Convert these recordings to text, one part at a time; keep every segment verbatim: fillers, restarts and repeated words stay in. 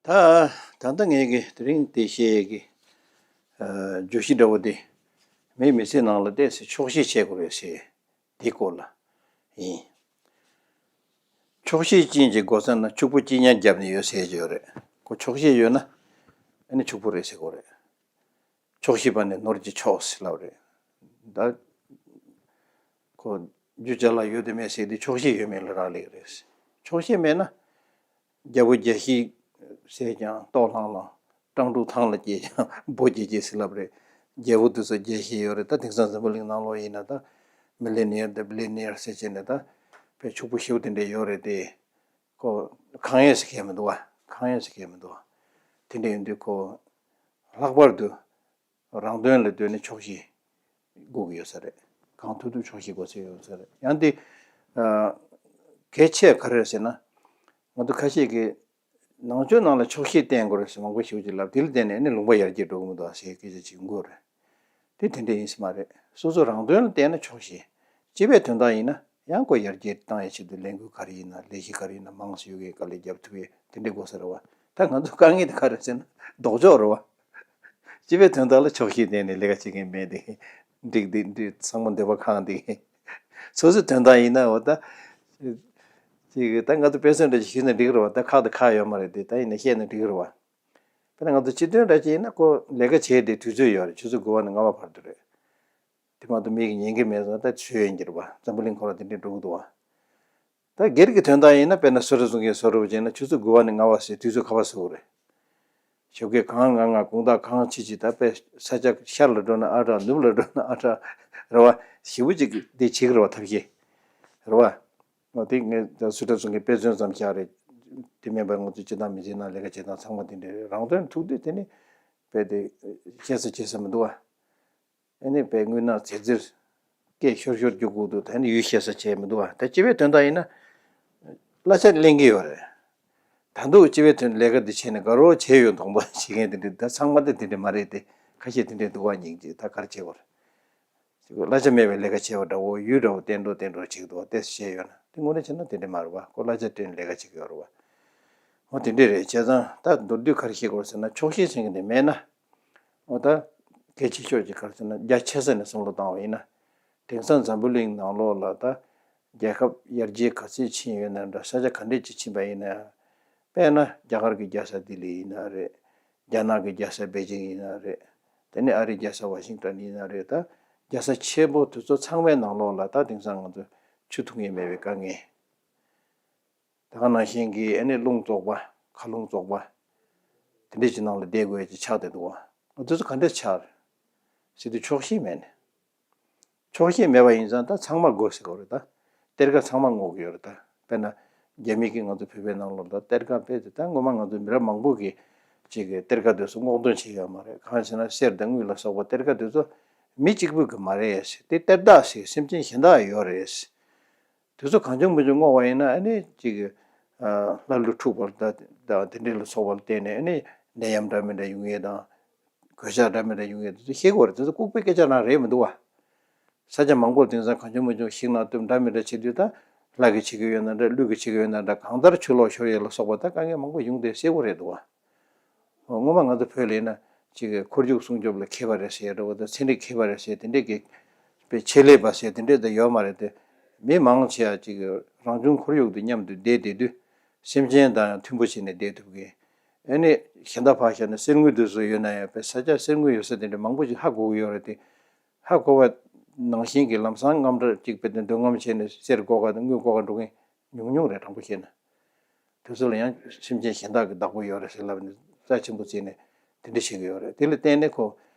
ད་ད་ལྟ་ངས་ཀྱི་དེ་རིང་དེ་བཤད་ཀྱི་ཨ་བརྗོད་གཞི་འདྲ་བོ་དེ། མིའི་མི་ཚེ་ནང་ལ་ཏོག་ཙམ་ཆོག་ཤེས་བྱེད་དགོས་རེད་ཟེར་དེའི་སྐོར་ལ་ཡིན། ཆོག་ཤེས་ཅན་གྱི་སྒོ་ས་ན་ཕྱུག་པོ་སྐྱིད་ཉལ་བརྒྱབ་ནས་ཡོད་ཟེར་གྱི་ཡོད་རེད། ཁོ་ཆོག་ཤེས་ཡོད་ན་ཨ་ནི་ཕྱུག་པོ་རེད་ཟེར་དགོས་རེད། ཆོག་ཤེས་པ་ནི་ནོར་གྱི་མཆོག་ཟེར་ལབ་རེད། ད་ཁོ་རྒྱུ་ཅ་ལག་ཡོད་དེ་མེད་ཟེར་དེ་ཆོག་ཤེས་ཡོད་མེད་ལ་རག་ལས་རེད། ཆོག་ཤེས་མེད་ན། རྒྱལ་པོ་རྒྱལ་བཞི་ཟེར་ཀྱང་ལྟོགས་ལྷང་ལྷང་། སྤྲང་ཕྲུག་ཐང་ལ་སྐྱེས་ཀྱང་འབོ་རྒྱས་རྒྱས་ཟེར་ལབ་རེད། རྒྱལ་པོ་དེ་ཚོ་རྒྱལ་བཞི་ཡོད་རེད། ད་དེང་སང་འཛམ་བུ་གླིང་ནང་ལོགས་ཡིན་ན་ད་མི་ལི་ནེར་དང་བི་ལི་ནེར་ཟེར་བྱས་ནས་ད་དཔེ་ཕྱུག་པོ་ཞེ་པོ་དེ་འདྲས་ཡོད་རེད་དེ། ཁོ་གང་ཡོད་ཟེར་མཁན་མི་འདུག་བ། གང་ཡོད་ཟེར་མཁན་མི་འདུག་བ། དེ་འདྲས་ཡིན་དུས་ཁོ་ལྷག་པར་དུ། རང་དོན་ལ་ལྟོས་ནས་ཆོག་ཤེས་དགོས་ཀྱི་ཡོད་ས་རེད། གང་ཐུབ་ཐུབ་ཆོག་ཤེས་དགོས་ས་ཡོད་ས་རེད། ཡང་དེ་ཨ་གལ་ཆེ་ག་རེ་རེད་ཟེར་ན། ང་ཚོ་ཁ་ཤས་ཀྱིས་ནང་ཆོས་ནང་ལ་ཆོག་ཤེས་བསྟེན་དགོས་རེད་ཟེར་མང་པོ་ཞིག་ཅིག་ལབ། དེ་ལ་བརྟེན་ནས་ནི་ལུང་པ་ཡར་རྒྱས་འགྲོ་གི་མི་འདུག་ཟེར་སྐད་ཆ་ཅིག་འགོས་རེད། དེ་དེ་འདྲ་ཡིན་ས་མ་རེད། སོ་སོ་རང་དོན་ལ་བལྟས་ན་ཆོག་ཤེས། སྤྱི་པའི་དོན་དག་ཡིན་ན་ཡང་ཁོ་ཡར་རྒྱས་བཏང་ཡའི་ཆེད་དུ་ལས་འགུལ་ག་རེ་ཡིན་ན་ལས་གཞི་ག་རེ་ཡིན་ན་མང་སུ་ཡོད་མཁན་དཀའ་ལས་རྒྱབ་ཐུབ་ཡས་དེ་འདྲའི་དགོས་ས་རེད་བ། ད་ང་ཚོ་དཀའ་ངལ་དེ་ག་རེ་ཟེར་ན་ལྡོག་ཕྱོགས་རེད་བ། སྤྱི་པའི་དོན་དག་ལ་ཆོག་ཤེས་བསྟན་ནས་ལས་ཀ་བྱེད་མཁན་མེད་དེ། འགྲིག་འདི་འདི་ཚང་མ་འདོད་པ་ཁེངས་དེ། སོ་སོའི་དོན་དག་ཡིན་ན་འོ་ད། ཅིག་ད་ང་ཚོ་དཔེ་མཚོན་འདྲ་ཞིག་ཞུས་ན་འགྲིག་རེད་བ། ད་ཁག་དང་ཁག་ཡོད་མ་རེད་དེ། ད་ཡིན་ན་བཤད་ན་འགྲིག་རེད་བ། དཔེར་ན་ང་ཚོ་སྤྱི་དོན་འདྲ་ཅིག་ཡིན་ན་ཁོ་ལས་ཀ་བྱེད་དེ་དུས་ཚོད་ཡོད་རེད། ཆུ་ཚོད་དགུ་པ་ནས་ལྔ་པ་བར་དུ་རེད། དེ་མ་གཏོགས་མིག་གིས་ཉན་གྱི་མེད་སོང་ད་ཆོས་ཡིན་གྱི་རེད་བ། འཛམ་བུ་གླིང་འཁོར་བ་དེ་འདྲས་འགྲོ་གི་འདུག་བ། ད་སྒེར་གྱི་དོན་དག་ཡིན་ན་དཔེར་ན་བསོད་བདེ་སྲུང་གིས་བཟོ་འདྲ་བྱས་ན་ཆུ་ཚོད་དགུ་པ་ནས་ལྔ་པ་ཟེར་དུས་ཚོད་ག་པར་བཟོ་གི་རེད། ཞོགས་ཀས་གང་ང་ང་དགོང་དག་གང་ཆི་ཆི་ད་དཔེ་ས་ཆ་ཤར་ལ་འགྲོ་ན་ཨ་དྲག་ནུབ་ལ་འགྲོ་ན་ཨ་དྲག་རེད་བ། ཞེ་པོ་ཅིག་དེ་བྱེད་ཀྱི་རེད་བ། ཐབས་ཤེས་རེད་བ། འོ་དེ་ངས་ད་བསོད་བདེ་སྲུང་གིས་དཔེ་མཚོན་ཙམ་བཞག་རེད། དེ་མིན་པ་ང་ཚོ་སྤྱིར་བཏང་མི་ཚེའི་ནང་ལས་ཀ་བྱེད་སྟངས་ཚང་མ་དེ་འདྲ་རེད། རང་དོན་ཐུག་དུས་དེ་ནི་དཔེ་དེ་བཤད་ས་བྱེད་ས་མི་འདུག་བ། ཨ་ནི་དཔེ་དངུལ་ནག་ཟེར་ཟེར། སྐད་ཤོར་ཤོར་རྒྱུག་དགོས་འདུག་ད་ནི་ཡུལ་ཤེས་ས་བྱས་མི་འདུག་བ། ད་སྤྱི་པའི་དོན་དག་ཡིན་ན། གླ་ཆ་ལེན་གྱི་ཡོད་རེད། ད་དུང་སྤྱི་པའི་དོན་ལས་ཀ་འདི་བྱས་ནས་དགའ་རོགས་བྱས་ཡོད་མདོག་མདོག་བྱེད་མཁན་དེ་འདྲ་ད་ཚང་མ་དེ་དེ་འདྲ་མ་རེད་དེ། ཁ་ཤས་དེ་འདྲ་འདུག་བ། སྙིང་རྗེ་ད་ག་རེ་བྱེད་དགོས་རེད། གླ་ཆ་མེད་པའི་ལས་ཀ་བྱས་པ་འདྲ་བོ་ཡུལ་འདྲ་བོ་བསྟན་འགྲོ་བསྟན་འགྲོ་བྱེད་ཀྱི་འདུག་བ། དེ་བཤད་ཡོད་ན་དེ་དངོས་གནས་བྱས་ན་དེ་འདྲ་མ་རེད་བ། ཁོ་གླ་ཆ་སྤྲད་ནས་ལས་ཀ་བྱེད་ཀྱི་ཡོད་རེད་བ། འོ་དེ་འདྲ་རེད། བྱས་ཙང་ད་མདོར་བསྡུས་ག་རེ་བཤད་དགོས་རེད་ཟེར་ན་ཆོག་ཤེས་ཟེར་མཁན་དེ་མེད་ན། འོ་ད། གལ་ཆེ་ཤོས་ཀྱི་ག་རེ་ཟེར་ན་རྒྱ་ཆེ་ས་ནས་བསམ་བློ་བཏང་བ་ཡིན་ན། དེང་སང་འཛམ་བུ་གླིང་ནང་ལོགས་ལ་ད། རྒྱལ་ཁབ་ཡར་རྒྱས་ག་ཚད་ཕྱིན་ཡོད་ན་འདྲ། ས་ཆ་ག་འདྲས་ཅིག་ཕྱིན་པ་ཡིན་ན་ཡང་། དཔེར་ན་རྒྱ་གར་གྱི་རྒྱལ་ས་ལྡི་ལི་ཡིན་ན་རེད། རྒྱ་ནག་གི་རྒྱལ་ས་པེ་ཅིང་ཡིན་ན་རེད། དེ་ནས་ཨ་རིའི་རྒྱལ་ས་ཝ་ཤིང་ཏོན་ཡིན་ན་རེད། ད་རྒྱལ་ས་ཆེན་པོ་དེ་ཚོ་ཚང་མའི་ནང་ལོགས་ལ་ད་དེང་སང་ང་ཚོ་ཆུ་འཐུང་ཡས་མེད་པའི་དཀའ་ངལ། ད་ག་ནང་བཞིན་གྱི་ཨ་ནི་རླུང་བཙོག་པ། མཁའ་རླུང་བཙོག་པ། དེ་འདྲས་ཀྱི་ནང་ལ་བསྡད་དགོས་ཀྱི་ཆགས་བསྡད་འདུག་བ། འོ་དེ་ཚོ་ག་འདྲས་ཆགས་རེད། ཟེར་དུས་ཆོག་ཤེས་མེད་ནས། ཆོག་ཤེས་མེད་པ་ཡིན་ཙང་ད་ཚང་མ་དགོས་ཟེར་དགོས་རེད་ད། གཏེར་ཁ་ཚང་མ་སྔོག་གི་ཡོད་རེད་ད། དཔེར་ན། རྒྱ་མི་གིས་ང་ཚོ་བོད་པའི་ནང་ལོགས་ད་གཏེར་ཁ་སྤེལ་ཏེ་ད་སྔོན་མ་ང་ཚོ་མི་རབས་མང་པོ་གིས་ཅིག་གི་གཏེར་ཁ་དེ་ཚོ་སྔོག་འདོན་བྱས་ཡོད་མ་རེད། གང་ཡིན་ཟེར་ན་གསེར་དང་དངུལ་ལ་སོགས་པ་གཏེར་ཁ་དེ་ཚོ་མི་གཅིག་པུ་གི་མ་རེད་ཟེར། དེ་གཏེར་བདག་ཟེར་སེམས་ཅན་གཞན་དག་ཡོད་རེད་ཟེར། དེ་ཚོ་གང་བྱུང་མང་བྱུང་བསྔོགས་པ་ཡིན་ན་ཨ་ནི་ཅིག་ཨ་ལྷ་ཀླུ་འཁྲུགས་པ་ད་ད་དེ་འདྲས་ལ་སོགས་པ་ལ་བརྟེན་ནས་ཨ་ནི་ནད་ཡམས་འདྲ་མི་འདྲ་ཡོང་ཡས་དང་། གོད་ཆག་འདྲ་མི་འདྲ་ཡོང་ཡས་དེ་ཚོ་ཤེས་དགོས་རེད། དེ་ཚོ་ལྐུགས་པའི་སྐད་ཆ་རང་རེད་མི་འདུག་བ། ས་ཆ་མང་པོར་དེང་སང་གང་བྱུང་མང་བྱུང་ཤིང་ནགས་གཏུབ་འདྲ་མི་འདྲ་བྱེད་དུས་ད་ལྷ་གིས་བྱེད་ཀྱི་ཡོད་ན་འདྲ་ཀླུ་གིས་བྱེད་ཀྱི་ཡོད་ན་འདྲ་གང་ལྟར་ཆུ་ལོག་ཤོར་ཡས་ལ་སོགས་པ་ད་དཀའ་ངལ་མང་པོ་ཡོང་དེ་ཤེས་དགོས་རེད་འདུག་བ། སྔོན་མ་ང་ཚོ་བོད་ལ་ཡིན་ན་ཅིག་ཁོར་ཡུག་སྲུང་སྐྱོབ་ལ་མཁས་པ་རེད་ཟེར་ཡ་འདྲ་བོ་དང་ཚན་རིག་མཁས་པ་རེད་ཟེར་དེ་འདྲས་ཀྱི་དཔེ་ཆེད་ལས་པ་ཟེར་དེ་འདྲས་དང་ཡོད་མ་རེད་དེ། མི་མང་ཆེ་བ་ཅིག་རང་བྱུང་ཁོར་ཡུག་དང་མཉམ་དུ་བསྡད་བསྡད་དུས་སེམས་ཅན་དང་ཡང་མཐུན་པོ་བྱས་ནས་བསྡད་ཐུབ་གི། ཨ་ནི་གཞན་དག་ཕར་བཞག་ན་གསེར་དངུལ་དེ་ཚོ་ཡོད་ན་ཡང་དཔེ་ས་ཆ་གསེར་དངུལ་ཡོད་ས་དེ་འདྲ་མང་པོ་ཞིག་ཧ་གོ་གི་ཡོད་རེད་དེ། ཧ་གོ་བ་ནང་བཞིན་གྱི་ལམ་སང་དངངས་སྐྲག་ཅིག་དཔེ་དེ་འདོད་རྔམ་བྱས་ནས་གསེར་བཀོག་ག་དང་དངུལ་བཀོག་ག་འགྲོ་མཁན་ཉུང་ཉུང་རེད། དྲང་པོ་བཤད་ན། དེ་ཚོ་ལ་ཡང་སེམས་ཅན་གཞན་དག་གི་བདག་པོ་ཡོད་རེད་ཟེར་ལབ་ནས་རྩ་ཆེན་པོ་བརྩིས་ནས་དེ་འདྲ་བྱེད་ཀྱི་ཡོད་རེད། དེ་ལ་བརྟེན་ནས་ཁོ་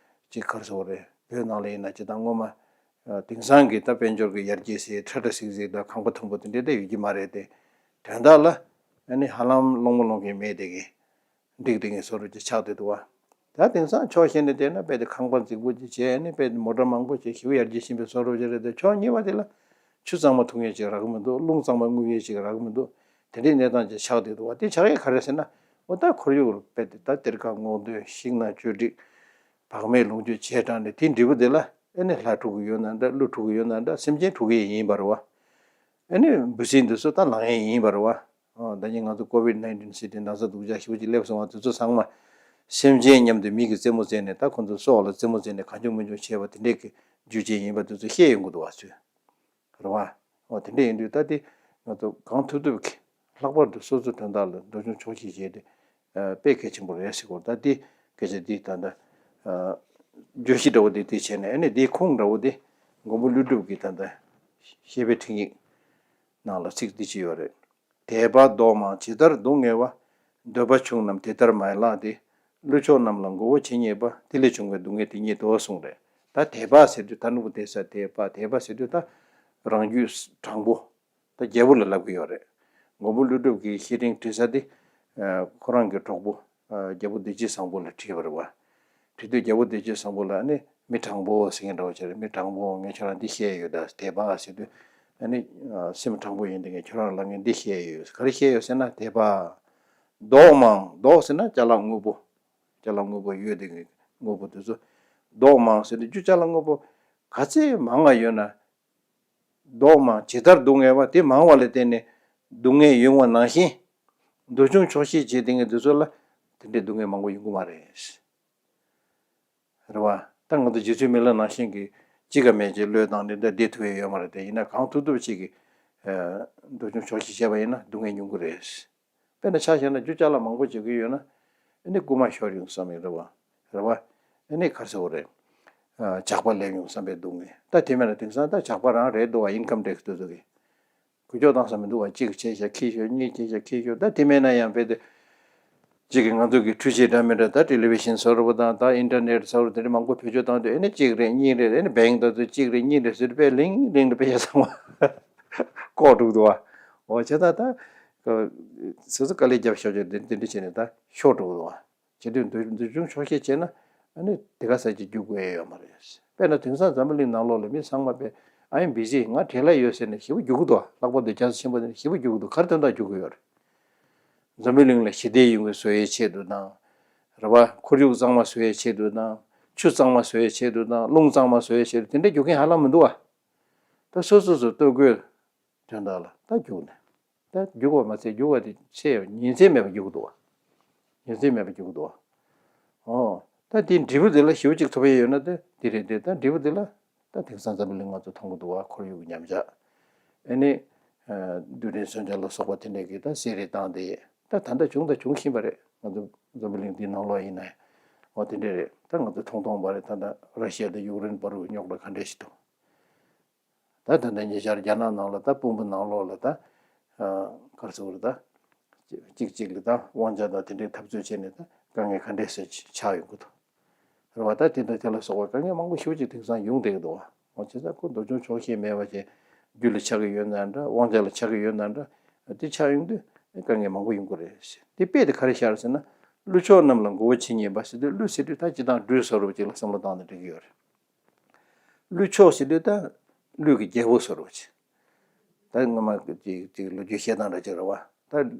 ཅིག་ག་རེ་ཟེར་དགོས་རེད། བོད་ནང་ལ་ཡིན་ན་སྤྱིར་བཏང་སྔོན་མ་ཨ་དེང་སང་གི་ད་དཔལ་འབྱོར་གྱི་ཡར་རྒྱས་ཟེར་ཁྲ་ཁྲ་ཟིག་ཟིག་དང་ཁང་པ་མཐོན་པོ་དེ་འདྲ་ད་ཡོད་ཀྱི་མ་རེད་དེ། དོན་དག་ལ་ཨ་ནི་ཧ་ལམ་སློང་མོ་སློང་མཁན་མེད་དེ་གི་འགྲིག་དེ་གི་བཟོ་འདྲ་ཅིག་ཆགས་བསྡད་འདུག་བ། ད་དེང་སང་ཕྱོགས་གཞན་ནས་བལྟས་ན་དཔེ་དེ་ཁང་པ་རྫིག་པོ་ཅིག་བྱས་ནས་དཔེ་དེ་མོ་ཊ་མང་པོ་ཅིག་ཞེ་པོ་ཡར་རྒྱས་ཕྱིན་པའི་བཟོ་འདྲ་ཅིག་རེད་དེ། ཕྱོགས་གཉིས་པ་དེ་ལ་ཆུ་གཙང་མ་འཐུང་ཡས་ཅིག་རག་གི་མི་འདུག་རླུང་གཙང་མ་རྔུབ་ཡས་ཅིག་རག་གི་མི་འདུག་དེ་འདྲའི་གནས་སྟངས་ཅིག་ཆགས་བསྡད་འདུག་བ། དེ་ཆགས་ཡས་ག་རེ་ཟེར་ན། འོ་ད་ཁོར་ཡུག་ལ་དཔེ་དེ་ད་གཏེར་ཁ་སྔོག་འདོན་ཤིང་ནགས་གཅོད་སྒྲིག་བག་མེད་ལོངས་སྤྱོད་བྱས་དྲགས་ནས་དེ་འབྲས་བུ་དེ་ལ་ཨ་ནི་ལྷ་འཁྲུག་གི་ཡོད་ན་འདྲ། ཀླུ་འཁྲུག་གི་ཡོད་ན་འདྲ། སེམས་ཅན་འཁྲུག་གི་ཡིན་པ་རེད་བ། ཨ་ནི་འབུ་སྲིན་འདི་ཚོ་ད་ལངས་ཡས་ཡིན་པ་རེད་བ། ཨ། ད་ནི་ང་ཚོ་ཀོ་ཝིཌ་ནའིན་ཊིན་ཟེར་དེ་ན་ཚ་སྡུག་ཅག་ཞེ་པོ་ཅིག་སླེབས་སོང་བ་དེ་ཚོ་ཚང་མ་སེམས་ཅན་མཉམ་དུ་མི་གིས་རྩེད་མོ་རྩེས་ནས། ད་ཁོ་ཚོ་སྲོག་ལ་རྩེད་མོ་རྩེས་ནས་གང་བྱུང་མང་བྱུང་བྱས་པ་དེ་འདྲས་ཀྱི་རྒྱུ་རྐྱེན་ཡིན་པ་དེ་ཚོ་ཤེས་ཡོང་གི་འདུག་བ། ཚོས། རེད་བ། འོ་དེ་འདྲས་ཡིན་དུས་ད་དེ་ང་ཚོ་གང་ཐུབ་ཐུབ་ཀྱིས་ལྷག་པར་དུ་སོ་སོའི་དོན་དག་ལ་འདོད་ཆུང་ཆོག་ཤེས་བྱས་ཏེ། ཨ། དཔེ་གལ་ཆེན་པོ་རེད་ཟེར་གོ། ད་དེ་སྐད་ཆ་འདི་ད་ལྟ། ཨ། བརྗོད་གཞི་འདྲ་བོ་འདི་དེ་བྱས་ནས། ཨ་ནི་དེའི་ཁུངས་འདྲ་བོ་དེ་མགོན་པོ་ཀླུ་སྒྲུབ་ཀྱི་ད་ལྟ་བཤེས་པའི་འཕྲིན་ཡིག་ནང་ལ་ཚིག་འདི་ཅི་ཡོད་རེད། དད་པ་ལྡོག་མང་ཇི་ལྟར་སྡུག་བསྔལ་བ། འདོད་པ་ཆུང་རྣམས་དེ་ལྟར་མ་ཡིན་ལགས་ཏེ། ཀླུ་མཆོག་རྣམས་ལ་མགོ་བོ་ཇི་སྙེད་པ། དེ་ལས་བྱུང་བའི་སྡུག་བསྔལ་དེ་ཉིད་དོ་གསུངས་རེད། ད་དད་པ་ཟེར་དུས་ད་ནུ་བོ་དེ་ས་དད་པ། དད་པ་ཟེར་དུས་ད་རང་རྒྱུད་དྲང་པོ། ད་རྒྱལ་པོ་ལ་ལབ་ཀྱི་ཡོད་རེད། མགོན་པོ་ཀླུ་སྒྲུབ་ཀྱི་བཤེས་སྤྲིང་བྲིས་ས་དེ། ཨ། ཁོ་རང་གི་གྲོགས་པོ། ཨ། རྒྱལ་པོ་བདེ་སྐྱིད་བཟང་པོ་ལ་བྲིས་པ་རེད་བ། བྲིས་དུས་རྒྱལ་པོ་བདེ་སྐྱིད་བཟང་པོ་ལ་ནི་མི་དྲང་པོ་ཟེར་མཁན་འདྲ་བོ་བྱས་རེད། མི་དྲང་པོ། ངས་ཁྱོད་རང་འདི་བཤད་ཡོད། ད་དད་པ་ཟེར་དུས། ཨ་ནི། ཨ། སེམས་དྲང་པོ་ཡིན་དུས་ངས་ཁྱོད་རང་ལ་ངས་འདི་བཤད་ཡོད། ག་རེ་བཤད་ཡོད་ཟེར་ན་དད་པ། ལྡོག་མང་། ལྡོག་ཟེར་ན་ཅ་ལག་དངོས་པོ། ཅ་ལག་དངོས་པོ་ཡོད་དེ་དངོས་པོ་དེ་ཚོ། ལྡོག་མང་ཟེར་དུས་རྒྱུ་ཅ་ལག་དངོས་པོ་ག་ཚད་མང་བ་ཡོད་ན། ལྡོག་མང་ཇི་ལྟར་སྡུག་བསྔལ་བ། དེ་མང་བ་ལ་བརྟེན་ནས་སྡུག་བསྔལ་ཡོང་བ་ནང་བཞིན། འདོད་ཆུང་ཆོག་ཤེས་བྱེད་དེ་ངས་འདི་ཚོ་ལ་དེ་འདྲའི་སྡུག་བསྔལ་མང་པོ་ཡོང་གི་མ་རེད། རེད་བ། ད་ང་ཚོ་རྗེ་བཙུན་མི་ལ་ནང་བཞིན་གྱི་གཅིག་ག་མེད་ཅིག་བློས་བཏང་ནས་ད་བསྡད་ཐུབ་ཡ་ཡོད་མ་རེད་དེ། ཡིན་ན་གང་ཐུབ་ཐུབ་ཅིག་གིས། ཨ། འདོད་ཆུང་ཆོག་ཤེས་བྱས་པ་ཡིན་ན་སྡུག་བསྔལ་ཉུང་གི་རེད། དཔེར་ན་ཆ་བཞག་ན་རྒྱུ་ཅ་ལག་མང་པོ་བྱེད་ཀྱི་ཡོད་ན། ཨ་ནི་རྐུ་མ་ཤོར་ཡོང་བསམ་ཡོད་རེད་བ། རེད་བ། ཨ་ནི་ག་རེ་ཟེར་དགོས་རེད། ཨ། ཇག་པ་སླེབས་ཡོང་བསམ་པའི་སྡུག་བསྔལ། ད་དེ་མེད་ན་དེང་སང་ད་ཇག་པ་རང་རེད་འདུག་བ། ཨིན་ཁམ་ཊེག་སི་དེ་ཚོ་གིས་འགུལ་སྐྱོད་བཏང་ས་མི་འདུག་བ། གཅིག་བྱས་བཞག་འཁྱེར་ཤོག་གཉིས་བྱས་བཞག་འཁྱེར་ཤོག་ད་དེ་མེད་ན་ཡང་རྦད་དེ། གཅིག་གིས་ང་ཚོ་གི་འཕྲུལ་ཆས་འདྲ་མི་འདྲ། ད་ཊེ་ལི་བི་ཤན་ཟེར་བ་དང་ད་ཨིན་ཊར་ནེཊ་ཟེར་བ་དེ་འདྲ་མང་པོ་བེད་སྤྱོད་བཏང་དུས། ཨ་ནི་གཅིག་རེ་གཉིས་རེ། ཨ་ནི་བེང་ད་ཚོ་གཅིག་རེ་གཉིས་རེ་ཟེར་དུས་དཔེ་ལིང་ལིང་དུ་དཔེ་ཡ་ཚང་མ་ལྐོག་འགྲོ་གི་འདུག་བ། འོ་བྱས་ཙང་ད། སོ་སོ་དཀའ་ལས་བརྒྱབ་ཤོག་ཅེས་དེ་འདྲ་བྱས་ནས་ད་ཤོར་འགྲོ་གི་འདུག་བ། བྱེད་དུས་འདོད་འདོད་ཆུང་ཆོག་ཤེས་བྱས་ན། ཨ་ནི་དེ་ག་ས་ཅིག་རྒྱུག་དགོས་ཡ་ཡོད་མ་རེད། དཔེར་ན་དེང་སང་འཛམ་བུ་གླིང་ནང་ལོགས་ལ་མི་ཚང་མ་དཔེ། I am busy. ང་བྲེལ་ལ་ཡོད་ཟེར་ནས་ཞེ་པོ་རྒྱུག་གི་འདུག་བ། ལྷག་པར་དུ་རྒྱ་མཚོ་ཆེན་པོ་དེ་ནས་ཞེ་པོ་རྒྱུག་གི་འདུག་ག་རེ་དོན་དག་རྒྱུག་གི་ཡོད་རེད། འཛམ་བུ་གླིང་ལ་ཞི་བདེ་ཡོང་གི་བཟོ་ཡའི་ཆེད་དུ་དང་། རེད་བ། ཁོར་ཡུག་གཙང་མ་བཟོ་ཡའི་ཆེད་དུ་དང་། ཆུ་གཙང་མ་བཟོ་ཡའི་ཆེད་དུ་དང་། རླུང་གཙང་མ་བཟོ་ཡའི་ཆེད་དུ། དེ་འདྲ་རྒྱུག་མཁན་ཧ་ལམ་མི་འདུག་བ། ད་སོ་སོ་སོ་ལྟོ་གོས་དོན་དག་ལ་ད་རྒྱུག་ནས། ད་རྒྱུག་པ་མ་ཚད་རྒྱུག་པ་དེ་ཚད་ཉིན་མཚན་མེད་པར་རྒྱུག་གི་འདུག་བ། ཉིན་མཚན་མེད་པར་རྒྱུག་གི་འདུག་བ། ཨོ། ད་དེ་འབྲས་བུ་དེ་ལ་ཞེ་པོ་ཅིག་ཐོབ་ཡས་ཡོད་ན་ད་དེ་རེད་དེ། ད་འབྲས་བུ་དེ་ལ་ད་དེང་སང་འཛམ་བུ་གླིང་ང་ཚོ་མཐོང་གི་འདུག་བ། ཁོར་ཡུག་གི་ཉམས་ཆག་ཨ་ནི། ཨ། རྡུལ་ཕྲན་མཚོན་ཆ་ལ་སོགས་པ་དེ་འདྲས་ཀྱིས་ད་བསད་རེས་བཏང་དེ། ད་ད་ལྟ་བྱུང་དང་འབྱུང་བཞིན་པ་རེད། ང་ཚོ་འཛམ་བུ་གླིང་འདིའི་ནང་ལོགས་ཡིན་ན་ཡང་། འོ་དེ་འདྲས་རེད། ད་ང་ཚོ་མཐོང་མཐོང་པ་རེད། ད་ལྟ་ར་ཤི་ཡ་དང་ཡུཀ་རེན་བར་དུ་རྙོག་དྲ་ག་འདྲས་ཞིག་འདུག་ད་ད་ལྟ་ཉེ་ཆར་རྒྱ་ནག་ནང་ལ་ད་དཔོན་པོ་ནང་ལོགས་ལ་ད། ཨ། ག་རེ་ཟེར་དགོས་རེད། ད་གཅིག་གཅིག་ལ་ད་དབང་ཆ་དང་དེ་འདྲའི་འཐབ་རྩོད་བྱས་ནས་ད་དཀའ་ངལ་ག་འདྲས་སེ་ཆགས་ཡོང་གི་འདུག་རེད་བ། ད་དེ་དང་དེ་ལ་སོགས་པ་དཀའ་ངལ་མང་པོ་ཞེ་པོ་ཅིག་དེང་སང་ཡོང་བསྡད་ཀྱི་འདུག་བ། འོ་བྱས་ཙང་ཁོ་འདོད་ཆུང་ཆོག་ཤེས་མེད་པ་བྱས། རྒྱུ་ལ་ཆགས་ཀྱི་ཡོད་ན་འདྲ། དབང་ཆ་ལ་ཆགས་ཀྱི་ཡོད་ན་འདྲ། དེ་ཆགས་ཡོང་དུས་དཀའ་ངལ་མང་པོ་ཡོང་གི་རེད། དེ་དཔེ་དེ་ག་རེ་ཤར་ཟེར་ན། ཀླུ་མཆོག་རྣམས་ལ་མགོ་བོ་ཇི་སྙེད་པ་ཟེར་དུས། ཀླུ་ཟེར་དུས་ད་སྤྱིར་བཏང་སྦྲུལ་བཟོ་འདྲ་ཅིག་ལ་བསམ་བློ་བཏང་ན་འགྲིག་གི་ཡོད་རེད། ཀླུ་མཆོག་ཟེར་དུས་ད་ཀླུ་གི་རྒྱལ་པོ་བཟོ་འདྲ་ཅིག་ད་སྔོན་མ་ཅིག་ཅིག་ལོ་རྒྱུས་བཤད་སྟངས་འདྲ་ཅིག་རེད་བ། ད་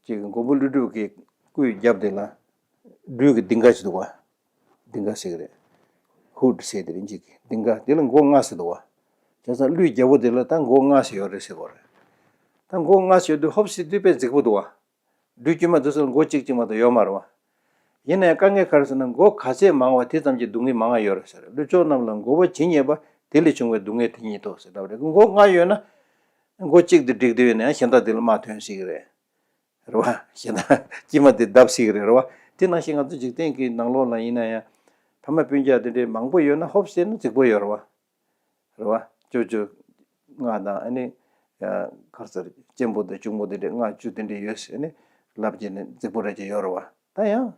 ཅིག་མགོན་པོ་ཀླུ་སྒྲུབ་ཀྱི་སྐུའི་རྒྱབ་དེ་ལ་སྦྲུལ་གྱི་ལྡིང་ག་ཅིག་འདུག་བ། ལྡིང་ག་ཟེར་གི་རེད། ཧུད་ཟེར་དེ་རིང་ཅིག་གི་ལྡིང་ག་དེ་ལ་མགོ་ལྔ་ཟེར་འདུག་བ། བྱས་ཙང་ཀླུའི་རྒྱལ་པོ་དེ་ལ་ད་མགོ་ལྔ་ཟེར་ཡོད་རེད་ཟེར་གོ་རེད། ད་མགོ་ལྔ་ཟེར་དུས་ཧོབ་ཟེར་དུས་དཔེ་རྫིག་པོ་འདུག་བ། སྦྲུལ་དཀྱུས་མ་དེ་ཚོ་ལ་མགོ་གཅིག་གཅིག་མ་གཏོགས་ཡོད་མ་རེད་བ། ཡིན་ན་ཡང་དཀའ་ངལ་ག་རེ་ཟེར་ན། མགོ་ག་ཚད་མང་བ་དེ་ཙམ་གྱིས་སྡུག་བསྔལ་མང་བ་ཡོད་རེད་ཟེར། ཀླུ་མཆོག་རྣམས་ལ་མགོ་བོ་ཇི་སྙེད་པ། དེ་ལས་བྱུང་བའི་སྡུག་བསྔལ་དེ་ཉིད་དོ་ཟེར་འདྲ་བ་རེད། མགོ་ལྔ་ཡོད་ན། མགོ་གཅིག་དེ་འགྲིག་དུས་ཡོད་ན་ཡང་གཞན་དག་དེ་ལ་དམག་ཐོན་སྲིད་ཀྱི་རེད། རེད་བ། གཞན་དག་དཀྱུས་མ་དེ་བརྡབ་སྲིད་ཀྱི་རེད། རེད་བ། དེ་ནང་བཞིན་ང་ཚོ་འཇིག་རྟེན་གྱི་ནང་ལོགས་ལ་ཡིན་ན་ཡང་། ཕ་མ་སྤུན་ཀྱག་དེ་འདྲའི་མང་པོ་ཡོད་ན་ཧོབ་ཟེར་ན་རྫིག་པོ་ཡོད་རེད་བ། རེད་བ། ཅོ་ཅོ་ལྔ་དང་། ཨ་ནི་ག་རེ་ཟེར། གཅེན་པོ་དང་གཅུང་མོ་དེ་འདྲས་ལྔ་བཅུ་དེ་འདྲས་ཡོད་ཟེར་ནས་ལབ་བྱས་ནས་རྫིག་པོ་རེད་ཅེས་ཡོད་རེད་བ། ད་ཡང་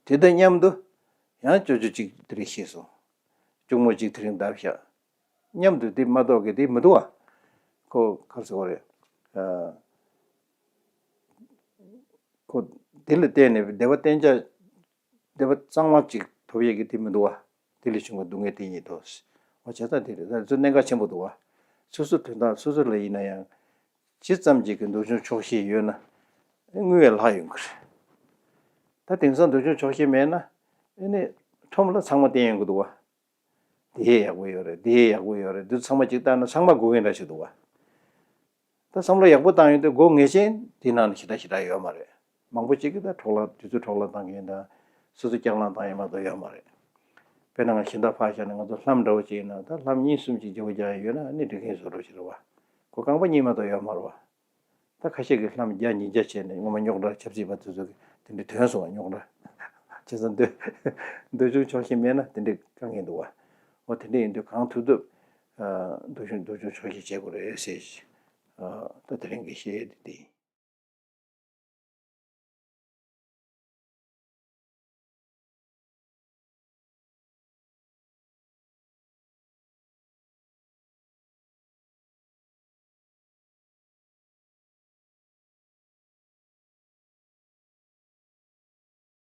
དེ་དང་མཉམ་དུ་ཡང་ཅོ་ཅོ་གཅིག་དེ་རིང་ཤི་སོང་། གཅུང་མོ་གཅིག་དེ་རིང་འདར་བཞག་མཉམ་དུ་དེ་མ་གཏོགས་ཀྱི་དེ་མི་འདུག་བ། ཁོ་ག་རེ་ཟེར་དགོས་རེད། ཨ། ཁོ་དེ་ལ་བརྟེན་ནས་བདེ་བ་གཏན་འཇགས། བདེ་བ་གཙང་མ་ཅིག་ཐོབ་ཡས་ཀྱི་དེ་མི་འདུག་བ། དེ་ལས་བྱུང་བའི་སྡུག་བསྔལ་དེ་ཉིད་དོ། འོ་བྱས་ཙང་དེ་རེད། ད་ཚོ་གནད་འགག་ཆེན་པོ་འདུག་བ། སོ་སོ་དོན་དག་སོ་སོ་ལ་ཡིན་ན་ཡང་། ཇི་ཙམ་ཅིག་གི་འདོད་ཆུང་ཆོག་ཤེས་ཡོད་ན། དངུལ་བས་ལྷག་ཡོང་གི་རེད། ད་དེང་སང་འདོད་ཆུང་ཆོག་ཤེས་མེད་ན། ཨ་ནི་ཁྲོམ་ལ་ཚང་མ་བསྟན་ཡོང་གི་འདུག་བ། དེ་ཡག་པོ་ཡོད་རེད། དེ་ཡག་པོ་ཡོད་རེད། འདི་ཚང་མ་ཅིག་བལྟས་ན་ཚང་མ་དགོས་མཁན་འདྲ་ཞིག་འདུག་བ། ད་བསམ་བློ་ཡག་པོ་བཏང་ཡོང་དུས་སྒོ་ངེས་ཅན་དེའི་ནང་ནས་ཞེ་དྲག་ཞེ་དྲག་ཡོད་མ་རེད། མང་པོ་ཅིག་གིས་ད་འཕྲོ་བརླག་དུས་ཚོད་འཕྲོ་བརླག་བཏང་གི་ཡིན་ད། སོ་སོ་སྐྱག་ལངས་བཏང་ཡིན་མ་གཏོགས་ཡོད་མ་རེད། དཔེར་ན་ང་གཞན་དག་ཕར་བཞག་ནས་ང་ཚོ་ལྷམ་འདྲ་བོ་ཅིག་ཡིན་ན་ད་ལྷམ་གཉིས་གསུམ་ཅིག་བརྗེ་པོ་རྒྱག་ཡ་ཡོད་ན་ཨ་ནི་འགྲིག་གི་ཡིན་བཟོ་འདྲ་ཞིག་རེད་བ། གོ་རྐང་པ་གཉིས་མ་གཏོགས་ཡོད་མ་རེད་བ། ད་ཁ་ཤས་ཀྱིས་ལྷམ་བརྒྱ་ཉིས་བརྒྱ་བྱས་ནས་ངོ་མ་རྙོག་དྲ་ཆབ་སྲིད་པ་དེ་ཚོ་གིས་དེ་འདྲའི་ཐོན་སོང་བ་རྙོག་དྲ། བྱས་ཙང་འདོད་འདོད་ཆུང་ཆོག་ཤེས་མེད་ན་དེ་འདྲའི་དཀའ་ངལ་འདུག་བ། འོ་དེ་འདྲ་ཡིན་དུས་གང་ཐུབ་ཐུབ་འདོད་ཆུང་འདོད་ཆུང་ཆོག་ཤེས་བྱེད་དགོས་རེད་ཟེར། ད་དེ་རིང་གི་བཤད་ཡས་དེ་འདི་ཡིན།